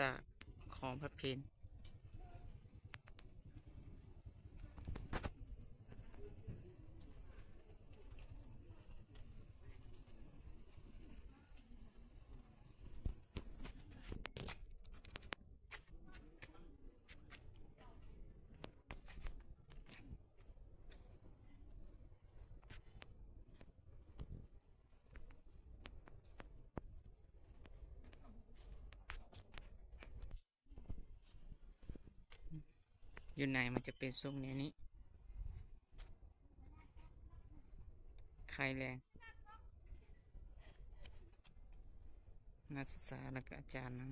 ຕາຂອງພະເພັນ. ຢູ່ໃນມັນຈະເປັນຊົງແນວນີ້ ໄຂ່ແລງ ນັກສຶກສາ ແລ້ວກະອາຈານນຳ.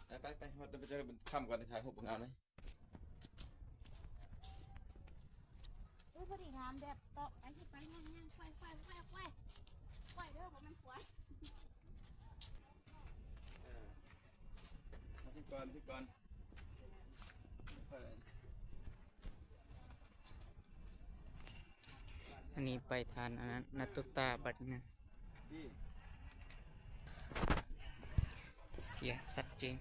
ໄປ ໄປ ໄປ ຮອດ ໄປ ໄປ ຄ່ຳກ່ອນ ຖ່າຍຮູບເອົາເລີຍ. ອຸ້ຍ ພໍດີງາມ ແດດຕອກ. ໄປ ໄປ ຍ່າງ ຍ່າງ ໄປ ໄປ ໄປ ໄປ ໄປເດີ ບໍ່ແມ່ນຄວາຍ. ເອີ ມາທີ່ກ່ອນ ທີ່ກ່ອນ. ອັນນີ້ໄປທາງອັນນັ້ນ ນາໂຕຕາ ບັດນີ້ນະ. ເສຍຊັດເຈນ.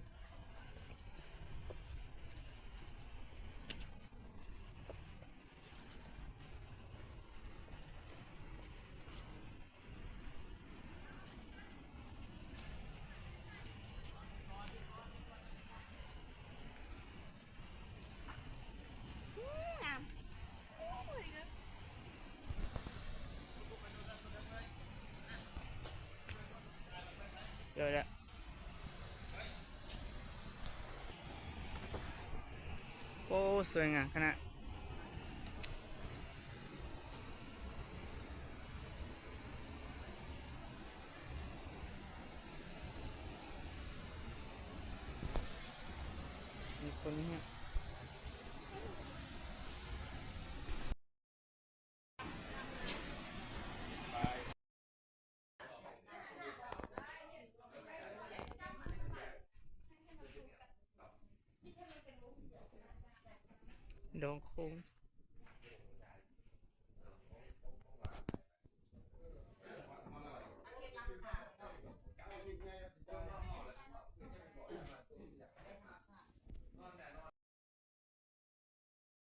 ໂອ້ ສວຍງາມຂະໜາດ. ມີຄົນເນາະ. ດອງໂຄງ.